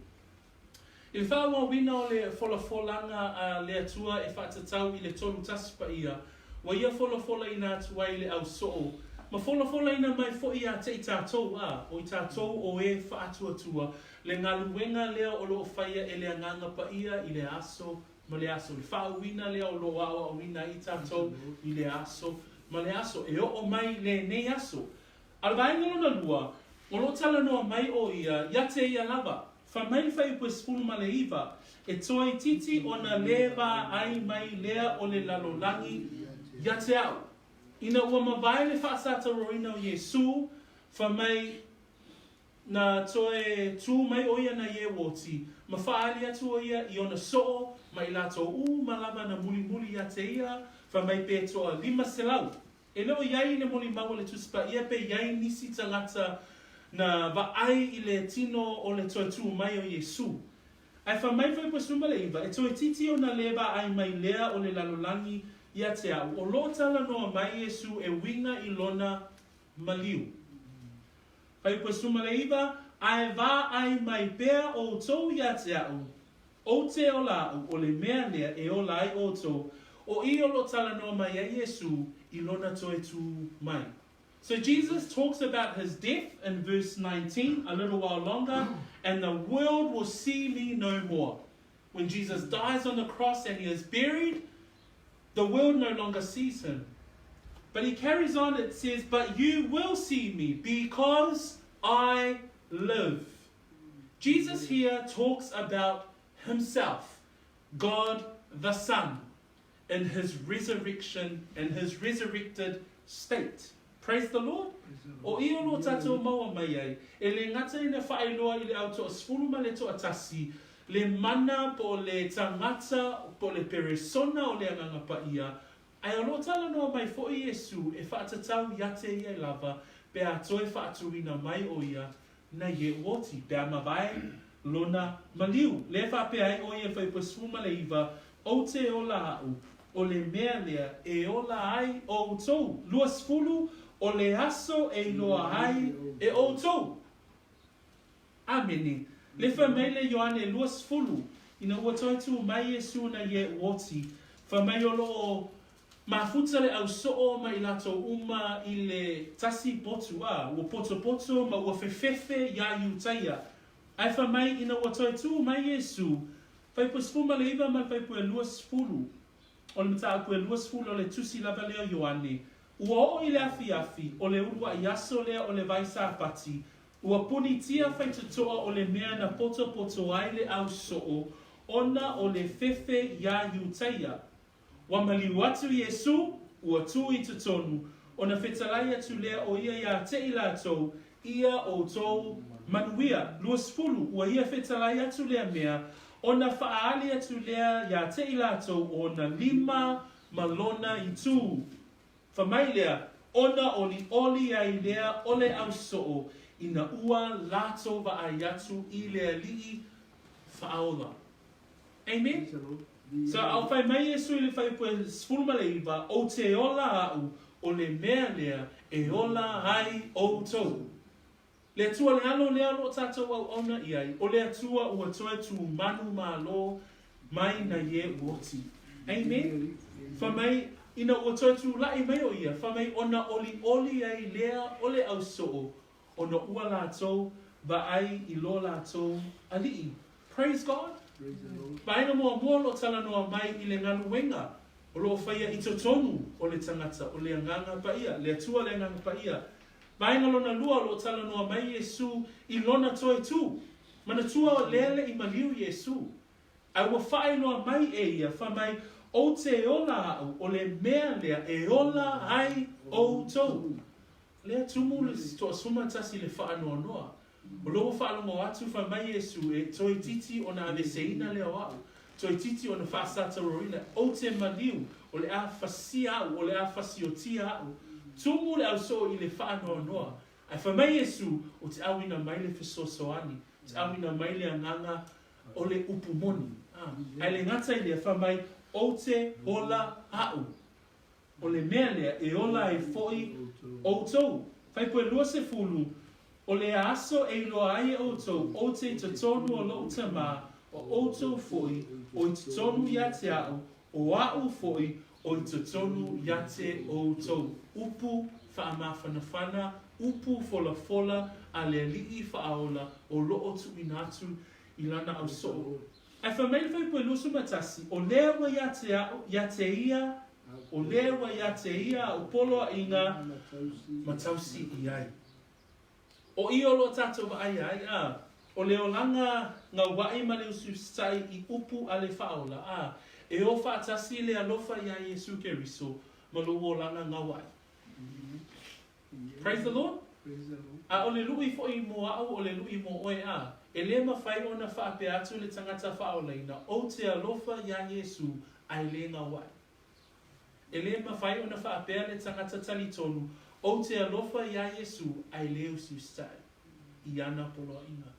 I le faaauauina o le folafolaga a le Atua e faatatau i le Tolutasi Paia, ua ia folafolaina atu ai le au soo, ma folafolaina mai foi ia te i tatou, a, o i tatou o e faatuatua, le galuega lea o lo o faia e le Agaga Paia i le aso ma le aso, le faauuina lea o lo o aoaoina ai i tatou i le aso ma le aso, e oo mai lenei aso. A o le vaega lona lua, o lo o talanoa mai ʻo ia ia te ia lava. Fai mai le fuaiupu e 19, E toeitiiti ona lē vaai mai lea o le lalolagi ia te au. Ina ua mavae le faasataroina o Iesū, fai mai, na toe tū mai ʻo ia na Iewoti, ma faaali atu ʻo ia i ona soo ma i latou uma lava na mulimuli ia te ia, fai mai pe toa 500. E le o i ai le molimau a le Tusi Paia pe i ai nisi tagata na vaai i le tino o le toe tū mai o Iesū. Ae fai mai foi 19, E toeitiiti ona lē vaai mai lea o le lalolagi ia te a'u, o lo o talanoa mai Iesu e uiga i lona maliu. Fuaiupu e 19, Ae vaai mai pea outou ia te a'u, ou te ola a'u, o le mea lea e ola ai outou, o i o lo o talanoa mai ai Iesu i lona toe tū mai. So Jesus talks about his death in verse 19 a little while longer, and the world will see me no more. When Jesus dies on the cross and he is buried, the world no longer sees him. But he carries on, it says, But you will see me because I live. Jesus here talks about himself, God the Son, in his resurrection, in his resurrected state. Praise the Lord. O i o lo tātou maua mai ai, e le gata ina whaailoa i le au toasefulu ma le toatasi, le mana po o le tagata po o le peresona o le Agaga Paia, ae o lo o talanoa mai foʻi Iesu e faatatau ia te ia lava pe a toe faatuina mai o ia na ie uoti, pe a mavae lona maliu. Lea e faapea ai o ia 29, Ou te ola a'u, o le mea lea e ola ai outou. 20, o le aso e iloa ai e outou. Amene. Le fai mai le Ioane 20, ina ua toe tū mai Iesu na ie uoti, fai mai o lo o mafuta le au soo ma i latou uma i le tasi potu, a ua potopoto ma ua fefefe iā Iutaia. Ae fai mai ina ua toe tū mai Iesu, fuaiupu e 19 ma le fuaiupu e 20, o le mataupu e 20 o le tusi lava lea o Ioane, Ua oo i le afiafi, o le uluaʻi aso lea o le vai Sāpati, ua punitia faitotoa o le mea na potopoto ai le au soo ona o le fefe iā Iutaia. Ua maliu atu Iesū, ua tū i totonu, ona fetalai atu lea o ia iā te i latou, Ia outou manuia. 20, ua ia fetalai atu lea mea, ona faaali atu lea iā te i latou ona lima ma lona itū. Fai mai lea, ona olioli ai lea o le au soo ina ua latou vaai atu i le Alii faaola. Amen? So, a o fai mai Iesu i le fuaiupu e 19, Ou te ola a'u, o le mea lea e ola ai outou. Le Atua le alo lea o lo o tatou auauna i ai, o le Atua ua toe tumanu malo mai na ie uoti. Amen? Fai mai, ina ua toe tulaʻi mai o ia, fai mai ona olioli ai lea o le au soo, ona ua latou vaai i lo latou Alii. Praise God! Vaega muamua o lo o talanoa mai i le galuega o lo o faia i totonu o le tagata, o le Agaga Paia, le Atua le Agaga Paia. Vaega lona lua o lo o talanoa mai Iesu i lona toe tū. Manatua o lea le i maliu Iesu. Ae ua faailoa mai e ia, fai mai, Ou te ola a'u, o le mea lea e ola ai outou. Lea tumu le toasumatasi le faanoanoa. O lo ua faalogo atu fai mai Iesu e toeititi ona aveseina lea o a'u, toeititi ona faasataroina, ou te maliu, o le a fasia a'u, o le a fasiotia a'u. Tumu le ausoo i le faanoanoa. Ae fai mai Iesu, ou te auina mai le fesoasoani, ou te auina mai le agaga o le upu moni. Ae le gata i lea, fai mai, ou te ola a'u. O le mea lea e ola ai foʻi outou. Fuaiupu e 20, O le aso e iloa ai e outou, ou te i totonu o loʻu Tamā, o outou foʻi o i totonu ia te a'u, o a'u foʻi o i totonu ia te outou. Upu faamafanafana, upu folafola a le Alii faaola o lo o tuuina atu i lana ausoo. Ae fai mai le fuaiupu e 21, O lea ua ia te a'u, ia te ia, o lea ua ia te ia a'u poloaiga ma tausi i ai. O i o lo o tatou vaaia ai, a, o le olaga gauaʻi ma le usiusitai i upu a le faaola, a, e o faatasi le alofa iā Iesu Keriso ma lou olaga gauaʻi. Praise the Lord. A o le luʻi foʻi mo aʻu o le luʻi mo oe a, e le mafai ona faapea atu le tagata faaolaina, ou te alofa iā Iesu ae le gauaʻi. E le mafai ona faapea le tagata talitonu, ou te alofa iā Iesu ae le usiusitai i ana poloaiga.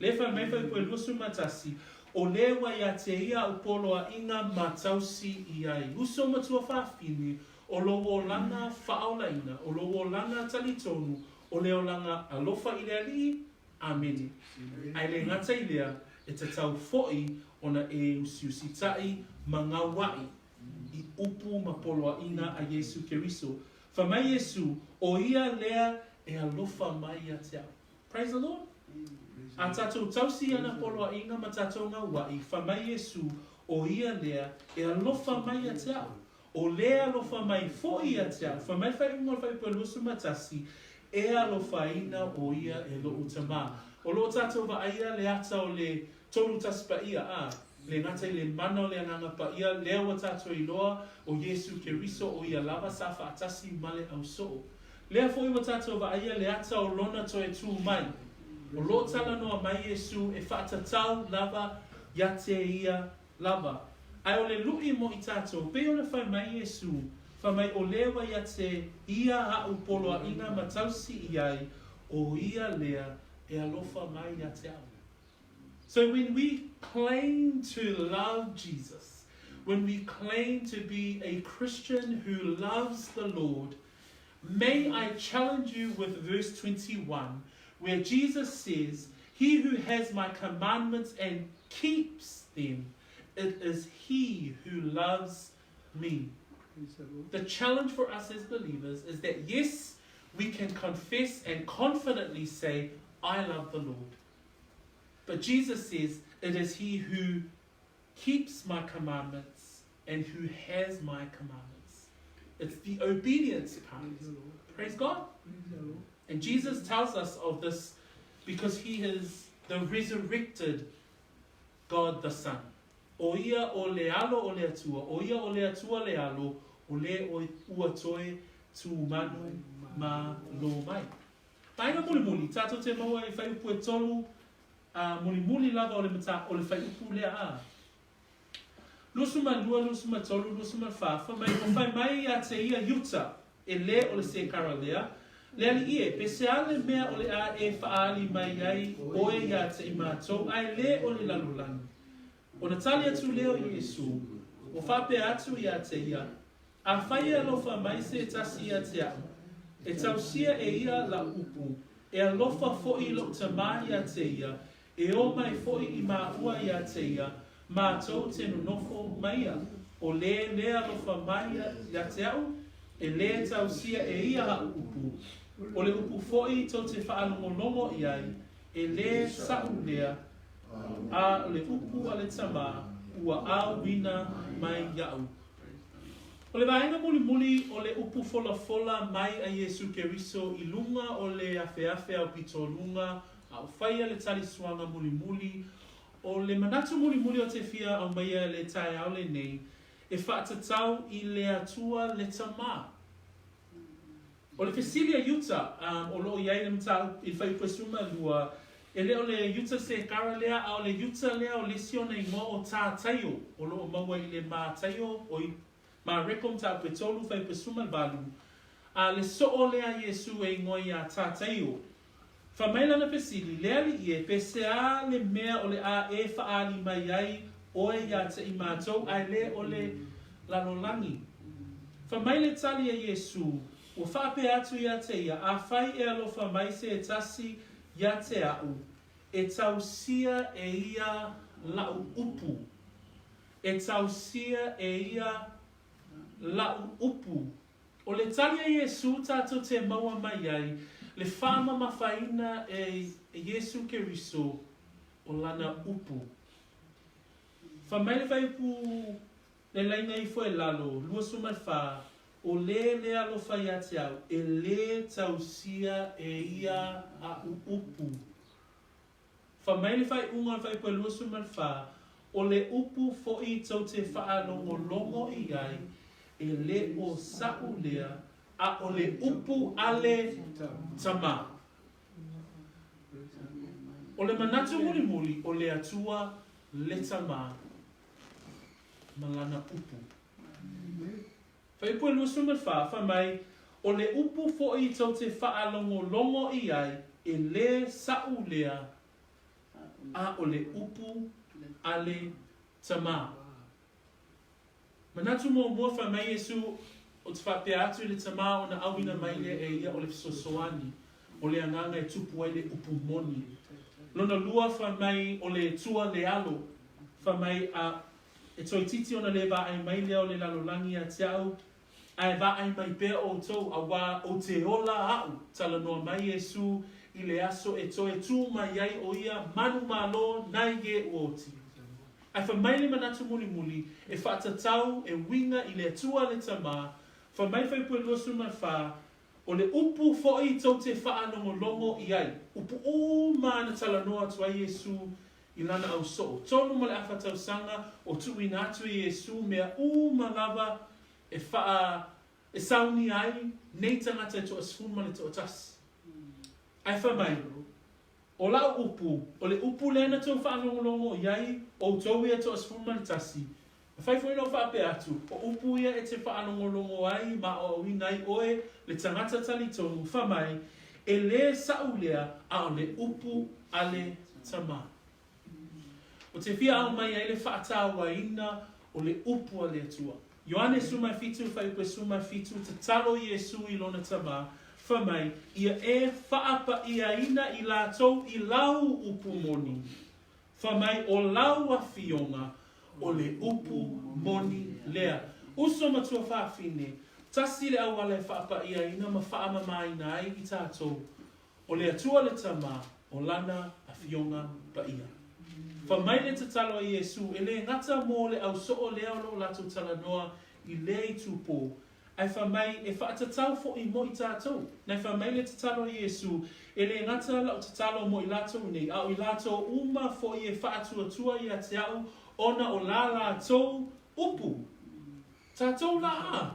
Le fai mai fuaiupu e 21, O lē ua iā te ia a'u poloaʻiga ma tausi i ai. Uso ma tuafafine, o lou olaga faaolaina, o lou olaga talitonu, o le olaga alofa i le Alii. Amene. Ae le gata i lea, e tatau foʻi ona e usiusitaʻi ma gauaʻi i upu ma poloaʻiga a Iesu Keriso. Fai mai Iesu, O ia lea e alofa mai ia te a'u. Praise the Lord. A tatou tausi ana poloaʻiga ma tatou gauaʻi, fai mai Iesu, O ia lea e alofa mai ia te a'u. O le alofa mai foʻi ia te a'u. Fai mai le faaiuga o le Fuaiupu e 21, E alofaina o ia e loʻu Tamā. O lo o tatou vaaia le ata o le Tolu Tasi Paia, a, le gata i le mana o le Agaga Paia, lea ua tatou iloa o Iesu Keriso o ia lava sa faatasi ma le ausoo. Lea foʻi ua tatou vaaia le ata o Lona toe tū mai. O lo o talanoa mai Iesu e faatatau lava ia te ia lava. Ae o le luʻi mo i tatou, pei ona fai mai Iesu, fai mai o lea ua ia te ia aʻu poloaʻiga ma tausi i ai, o ia lea e alofa mai ia te a'u. So when we claim to love Jesus, when we claim to be a Christian who loves the Lord, may I challenge you with verse 21, where Jesus says, He who has my commandments and keeps them, it is he who loves me. The challenge for us as believers is that yes, we can confess and confidently say, I love the Lord. But Jesus says, It is he who keeps my commandments and who has my commandments. It's the obedience part. Praise God. And Jesus tells us of this because he is the resurrected God the Son. O ia o le alo o le Atua, o ia o le Atua le alo, o le o ua toe tūmanu ma lō mai. Vaega mulimuli, tātou te maua i whaiupu e tolu, ā, mulimuli lava o le matā, o le whaiupu lea, ā. 22, 23, 24, fai mai, o fai mai ia te ia Iuta, e lē o le Sekara lea, Le alii e, pe se a le mea o le a e faaali mai ai oe ia te i matou, ae lē o le lalolagi. Ona tali atu lea o Iesu, Ua faapea atu ia te ia, Afai e alofa mai se tasi ia te a'u, e tausia e ia la'u upu, e alofa foʻi loʻu Tamā ia te ia, e ō mai foʻi i māua ia te ia, mātou te nonofo ma ia. O lē lē alofa mai ia te a'u, e lē tausia e ia a'u upu. O le upu foʻi tou te faalogologo i ai, e lē sa'u lea, a o le upu a le Tamā ua auina mai iaʻu. O le vaega mulimuli o le upu folafola mai a Iesu Keriso i luga o le afeafe aupito luga a o faia le talisuaga mulimuli, o le manatu mulimuli o te fia aumaia le taeao lenei, e faatatau i le Atua le Tamā. O le fesili a Iuta, o lo o i ai le mataupu i le fuaiupu e 12, e le o le Iuta Sekara lea, a o le Iuta lea o le isi ona igoa o Tātaio, o lo o maua i le Mataio, oi, Mareko mataupu e tolu, fuaiupu e 18, a le soo lea a Iesu e igoa iā Tātaio. Fai mai lana fesili, Le alii e, pe se a le mea o le a e faaali mai ai oe iā te i matou, ae le o le lalolagi? Fai mai le tali a Iesu, Ua faapea atu ia te ia, Afai e alofa mai se e tasi ia te a'u, e tausia e ia la'u upu. E tausia e ia la'u upu. O le tali a Iesu tatou te maua mai ai le faamamafaina e Iesu Keriso o lana upu. Fai mai le fuaiupu le laina ifo e lalo, 24, O lē le alofa ia te au, e lē tausia e ia a'u upu. Fai mai le faaiuga o le fuaiupu e 24, O le upu foʻi tou te faalogologo i ai, e le o sa'u lea, a o le upu a le Tamā. O le manatu mulimuli o le Atua le Tamā ma Lana upu. Fuaiupu e 24, fai mai, O le upu foʻi tou te faalogologo i ai, e lē sa'u lea, a o le upu a le Tamā. Manatu muamua fai mai Iesu, Ou te faapea atu i le Tamā ona auina mai lea e ia o le fesoasoani, o le Agaga e tupu ai le upu moni. Lona lua fai mai o le Atua le Alo, fai mai a e toeitiiti ona le vaai mai lea o le lalolagi ia te au, ae vaai mai pea outou, auā ou te ola a'u, talanoa mai Iesu i le aso e toe tū mai ai o ia manumalo nai ge ua oti. Ae fai mai le manatu mulimuli e faatatau e uiga i le Atua le Tamā, fai mai Faipue 24, O le upu foʻi tou te faalogologo i ai, upu uma na talanoa atu ai Iesu i lana ausoo, 3 ma le afa tausaga o tuuina atu e Iesu mea uma lava e faa e saunia ai nei tagata e toasefulu ma le toatasi. Ae fai mai, O la'u upu, o le upu lea na tou faalogologo i ai outou ia 11, e fai foi lou faapea atu, o upu ia e te faalogologo ai ma aoaoina ai oe le tagata talitonu, fai mai, e lē sa'u lea, a o le upu a le Tamā. Ou te fia ao mai ai le faatauaina o le upu a le Atua. Ioane 17, fuaiupu 17, tatalo Iesu i lona Tamā, fai mai, Ia e faapaʻiaina i latou i lau upu moni. Fai mai, O lau afioga, o le upu moni lea. Uso ma tuafafine, tasi le auala e faapaʻiaina ma faamamaina ai i tatou, O le Atua le Tamā, o Lana Afioga Paia. Fai mai le tatalo a Iesū, e lē gata mō le ausoo lea o lo o latou talanoa i lea itupō, ae fai mai e faatatau foʻi mo i tatou. Nae fai mai le tatalo a Iesū, e lē gata la'u tatalo mo i latou nei, a o i latou uma foʻi e faatuatua ia te a'u ona o la latou upu. Tatou la a!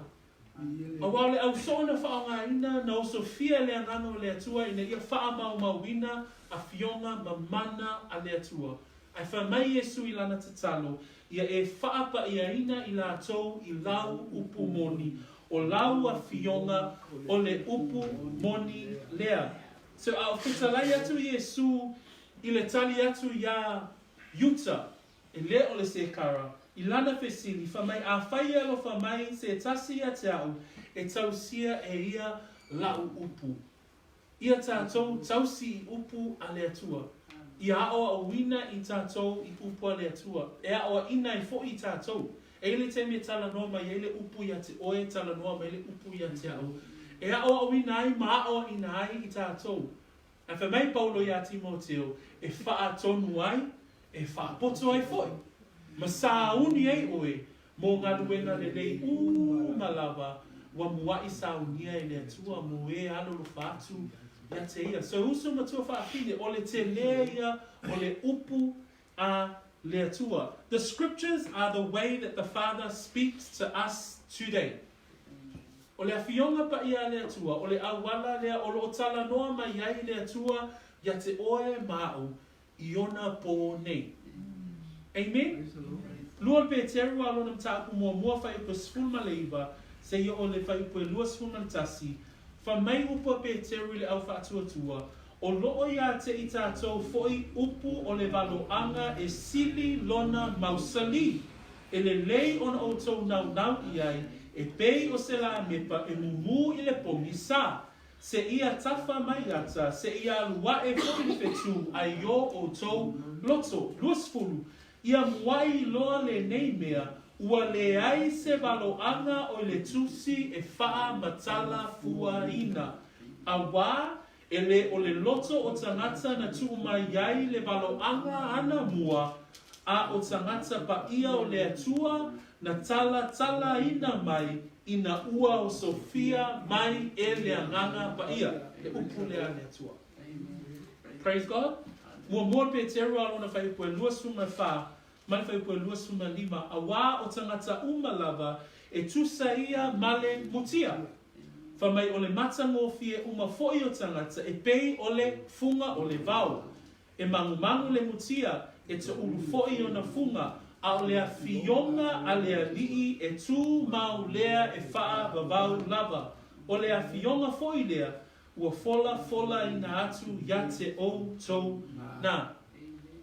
Aua o le ausoo na faaaogaina na osofia e le Agaga o le Atua ina ia faamaumauina afioga ma mana a le Atua. Ae fai mai Iesu i lana tatalo, Ia e faapaʻiaina i latou i lau upu moni, o lau afioga o le upu moni lea. So a o fetalai atu Iesu i le tali atu iā Iuta, E lē o le Sekara, i lana fesili, fai mai, Afai e alofa mai se tasi ia te a'u, e tausia e ia la'u upu. Ia tatou tausi i upu a le Atua. Ia aʻoaʻoina i tatou i upu a le Atua, e aʻoaʻina ai foʻi i tatou. E i ai le taimi e talanoa mai ai le upu ia te oe, talanoa mai le upu ia te a'u, e aʻoaʻoina ai ma aʻoaʻina ai i tatou. Ae fai mai Paulo iā Timoteo, e faatonu ai, e faapoto ai foi, ma sauni ai oe mo galuega lelei uma lava ua muaʻi saunia e le Atua mo e alolofa atu ia te ia. So uso matua faafine, o le telē ia o le upu a le Atua. The scriptures are the way that the Father speaks to us today. O le Afioga Paia a le Atua, o le auala lea o lo o talanoa mai ai le Atua ia te oe ma a'u i ona pō nei. Amen? Lua o le Peteru a lona mataupu muamua fuaiupu e 19 seia o le fuaiupu e 21, fai mai upu a Peteru i le au faatuatua, O lo o iā te i tatou foʻi upu o le valoaga e sili lona mausalī, e lelei ona outou naunau i ai, e pei o se lāmepa e mumū i le pogisā, seia tafa mai ata, seia alu aʻe foʻi le fetū ai o outou loto. 20, Ia muai loa lenei mea, ua leai se valoaga o le tusi e faamatala fuaina, auā E lē o le loto o tagata na tuu mai ai le valoaga ana mua, a o tagata paia o le Atua na talatalaina mai ina ua osofia mai e le Agaga Paia, le upu lea a le Atua. Praise God. Muamua o le Peteru a lona fuaiupu e 24 ma le fuaiupu e 25, auā o tagata uma lava e tusa ia ma le mutia. Fai mai o le matagofie uma foʻi o tagata e pei o le fuga o le vao. E magumagu le mutia, e toʻulu foʻi ona fuga, a o le afioga a le Alii e tu mau lea e faavavau lava. O le afioga foʻi lea ua folafolaina atu ia te outou na.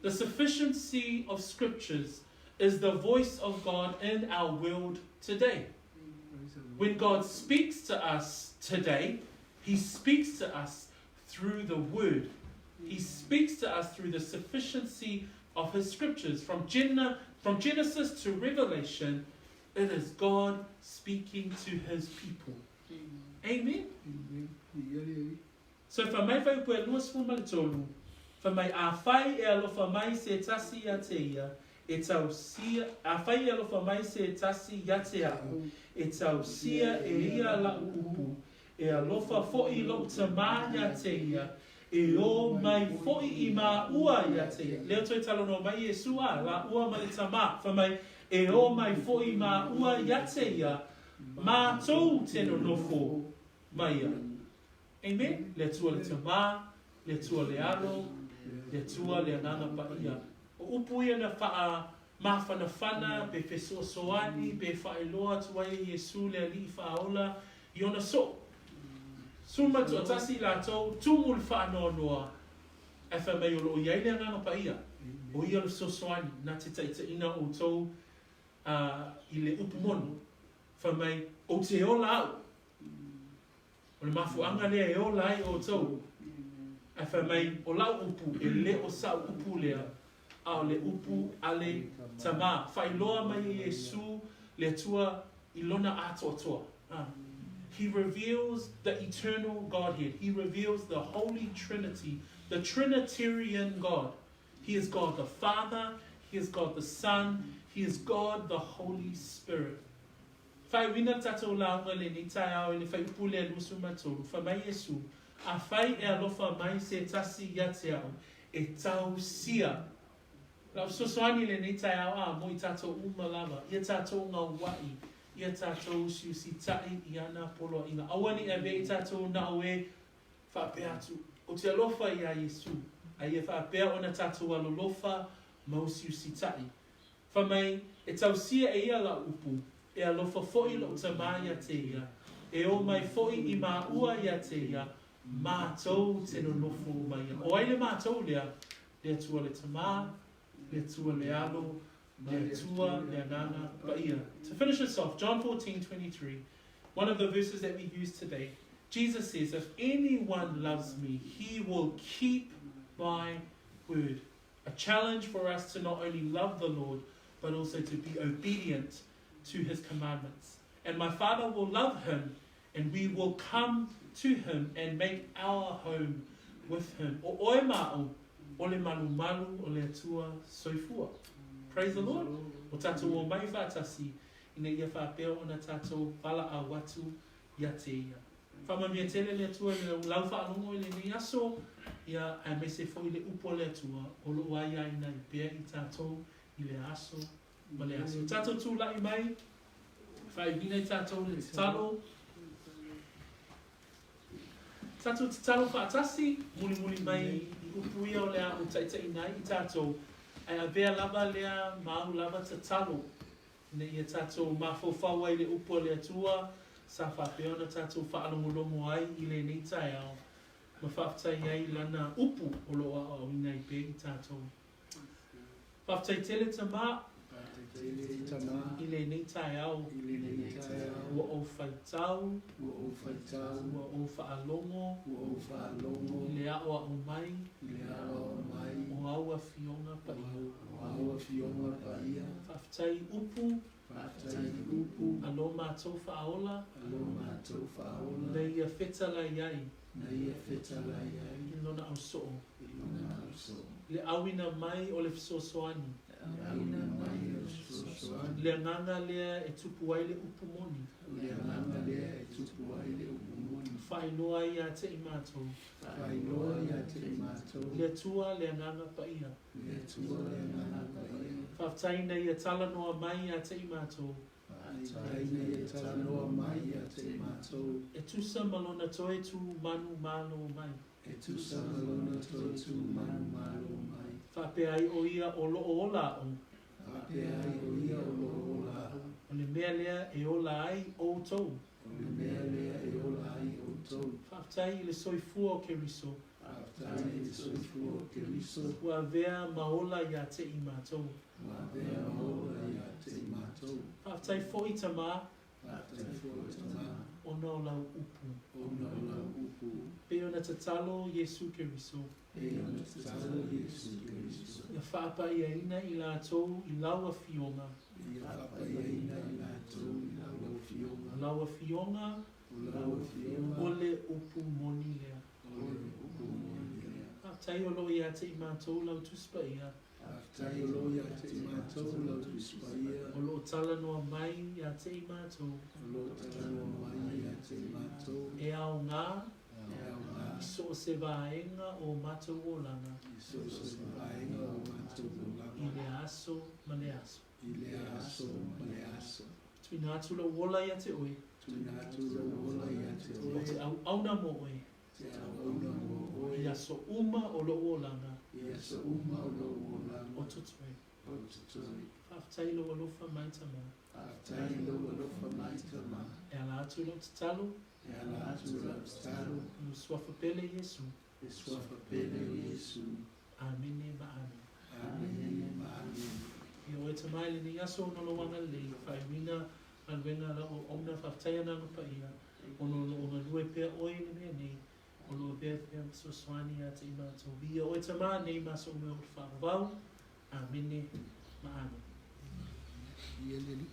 The sufficiency of scriptures is the voice of God in our world today. When God speaks to us today, He speaks to us through the Word. He speaks to us through the sufficiency of His scriptures. From Genesis to Revelation, it is God speaking to His people. Amen. Amen. So fai mai fuaiupu e 23, fai mai afai e alofa mai se tasi ia te ia, e tausia, afai e alofa mai se tasi ia te a'u, e tausia e ia la'u upu, e alofa fo'i lo'u Tamā ia te ia, e ō mai fo'i i māua ia te ia. Lea toe talanoa mai Iesu a, lāua ma le Tamā, fai mai, e ō mai fo'i māua ia te ia, mātou te nonofo mai ai. Amen. Le Atua le Tamā, le Atua le Alo, le Atua le Agaga Paia. O upu ia na whaa mafanafana, pe fesoasoani, pe faailoa atu ai e Iesu le Alii Faaola i ona soo. Suma toatasi latou, tumu le faanoanoa, ae fai mai o loo i ai le Agaga Paia. O ia le fesoasoani, na te taitaiina outou i le upu moni. Fai mai, ou te ola au. O le mafuaaga lea e ola ai outou. Ae fai mai, o lau upu, e le o sa'u upu lea, a o le upu a le Tamā. Faailoa mai e Iesu le Atua i lona atoatoa. He reveals the eternal Godhead. He reveals the Holy Trinity, the Trinitarian God. He is God the Father, He is God the Son, He is God the Holy Spirit. Faaiuina le tatou lauga lenei taeao i le fuaiupu lea 23, fai mai Iesu, Afai e alofa mai se tasi ia te au, e tausia. Lau fesoasoani i lenei taeao a mo i tatou uma lava, ia tatou gaua'i, ia tatou usiusita'i i ana poloaiga. Aua ne i avea i tatou na o e faapea atu, Ou te alofa iā Iesu, a ia faapea ona tatou alolofa ma usiusita'i. Fai mai, e tausia e ia lau upu, e alofa fo'i lo'u Tamā ia te ia, e ō mai fo'i i māua ia te ia, mātou te nonofo mai ia. O ai le mātou lea? Le Atua le Tamā, le Atua le Alo, le Atua le Agaga Paia. To finish us off, John 14:23, one of the verses that we use today, Jesus says, If anyone loves me, he will keep my word. A challenge for us to not only love the Lord, but also to be obedient to his commandments. And my Father will love him, and we will come to him and make our home with him. O oe ma au, o le malumalu o le Atua soifua. Praise the Lord. O tatou o mai faatasi, ina ia faapea ona tatou valaau atu ia te ia. Faamanuia tele le Atua i le lau faalogo i lenei aso, ia, aemaise foi le upu a le Atua o loo aiaina ai pea i tatou i le aso ma le aso. Tatou tula'i mai, faaiuina i tatou le tatalo. Tatou tatalo faatasi, mulimuli mai i upu ia o le a ou taitaiina ai i tatou, ae avea lava lea ma au lava tatalo ina ia tatou mafaufau ai i le upu a le Atua sa faapea ona tatou faalogologo ai i lenei taeao ma faafetai ai i Lana upu o lo o aoaoina ai pea i tatou. Faafetai tele Tamā i lenei taeao ua ou faitau, ua ou faalogo i le aoao mai o au afioga paia. Faafetai i upu. Faafetai i upu. A lo matou Faaola. A lo matou Faaola. Na ia fetalai ai. Na ia fetalai ai. I lona ausoo. I lona ausoo. Le auina mai o le fesoasoani. Le auina mai o le fesoasoani. Le agaga lea e tupu ai le upu moni. Le agaga lea e tupu ai le upu moni. Faailoa ai ia te i matou. Faailoa ia te i matou. Le Atua le Agaga Paia. Le Atua le Agaga Paia. Faafetai ina ia talanoa mai ia te i matou. Faafetai ina ia talanoa mai ia te i matou. E tusa ma lona toe tu manumalo mai. E tusa ma lona toe tu manumalo mai. Faapea ai o ia o loo ola a'u. Faapea ai o ia o loo ola a'u. O le mea lea e ola ai outou. O le mea lea e ola ai outou. Faafetai i le soifua o Keriso. Faafetai i le soifua o Keriso. Ua avea ma ola ia te i matou. Ua avea ma ola ia te i matou. Faafetai foi Tamā. Faafetai foi Tamā. Ona o lau upu. Ona o lau upu. Pei ona tatalo Iesu Keriso. Pei ona tatalo Iesu Keriso. Ia faapaiaina i latou i lau Afioga. Ia faapaiaina i latou i lau Afioga. O lau Afioga. O lau Afioga. O le upu moni lea. O le upu moni lea. Faafetai o lo o ia te i matou lau Tusi Paia. Faafetai o lo o ia te i matou lau Tusi Paia. O lo o talanoa mai ia te i matou. O lo o talanoa mai ia te i matou. E aoga. E aoga. I so o se vaega o matou olaga. I so o se vaega o matou olaga. I lea aso ma lea aso. I lea aso ma lea aso. Tuuina atu lou ola ia te oe. Tuuina atu lou ola ia te oe. Ou te auauna mo oe. Te auauna mo oe. I aso uma o lou olaga. I aso uma o lou olaga. O totoe. O totoe. Faafetai i lou alofa mai Tamā. Faafetai i lou alofa mai Tamā. E ala atu i lau tatalo. E ala atu i lau tatalo. I le Suafa pele Iesu. Le Suafa pele o Iesu. Amene ma amene. Amene ma amene. Ia oe Tamā i lenei aso ona o lou agalelei, faaiuina galuega a lau auauna, faafetai Agaga Paia, ona o lo o galue pea oe i le mea nei, o lo o avea pea ma fesoasoani ia te i matou. Viia oe Tamā, nei ma aso uma e oo i le faavavau. Amene ma amene. Ia le Alii.